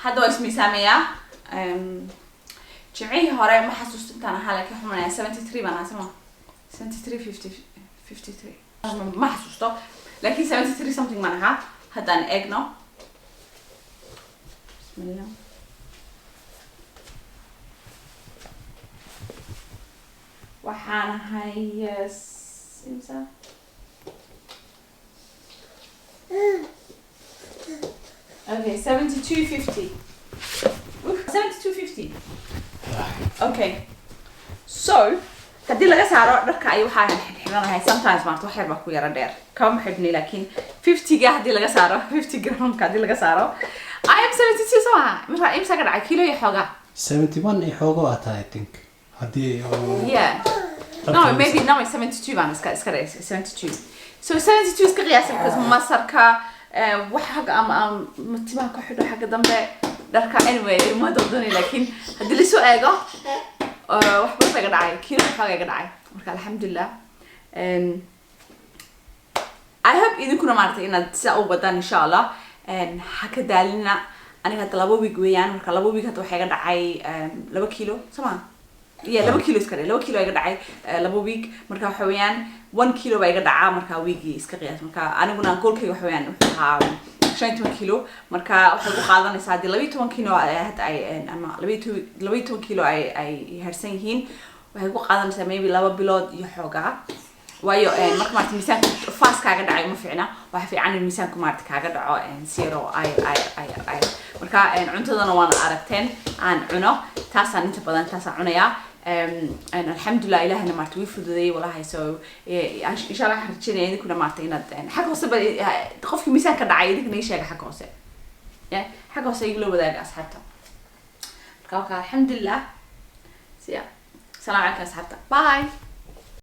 Hadda waa ismiisaamayaa. Jimcihii hore ma xasuusto intaan ahaa, laakiin waxaan umaleyaa 73 baan ahaa, sama 73, 50, 53, ma xasuusto, laakiin 73 something baan ahaa. Haddaan eegno, bismillah. Waxaan ahay, yes, imisa? Okay, 72.50. 72.50. Okay, so haddii laga saaro dharka ay waxaa xidhxidhanahay sometimes, maarta wax yar baa ku yara dheer, kama xidhni, laakiin 50-ga haddii laga saaro, 50 gramka haddii laga saaro, I am 72, soo maha? Marka imsa ka dhacay kilo iyo xoogaa? 71 iyo xoogo aa tahay, I think, haddii oo Yeah, no, maybe no, 72 baan iska dhigay, 72. So 72 iska qiyaasa, because masarka wax xagga ama timaha ku xidho xagga dambe, dharka, anyway, ma doonay, laakiin haddii lasoo eego, wax badan baa iga dhacay, kilo xoogaa iga dhacay. Marka alxamdulilah. I hope idinkuna maaragtay inaad sidaa u wadaan, insha Allah. Ha ka daalina. Aniga hadda 2 week weeyaan. Marka 2 week hadda waxaa iga dhacay 2 kilo, soo ma? Yeah, 2 kilo iska dhe, 2 kilo iga dhacay 2 week. Marka waxa weeyaan 1 kilo baa iga dhacaa marka weekii, iska qiyaas. Marka aniguna goalkayga waxa weeyaan wuxuu ahaa 15 kilo. Marka waxay ku qaadanaysaa haddii 12 kilo hadda ay ama 12 kilo ay harsan yihiin, waxay ku qaadanaysaa maybe 2 bilood iyo xoogaa, waayo marka maarata miisaanka fast kaaga dhacay uma fiicna. Waxa fiican in miisaanku maarata kaaga dhaco si yaroo ayar ayar ayar ayar. Marka cuntadana waana aragteen aan cuno, taasaan inta badan taasaan cunayaa. Alxamdulilah, ilahina maarata wii fududeeyay walahi. So insha Allah waxaan rajeynaya idinkuna maarata inaad xagga hoose ba qofkii miisaanka dhacay idinkana ii sheega xagga hoose. Yeah, xagga hoose igula wadaaga asxaabta. Marka wakaa, alxamdulilah. Siya, salaamu calaykum asxaabta, bye.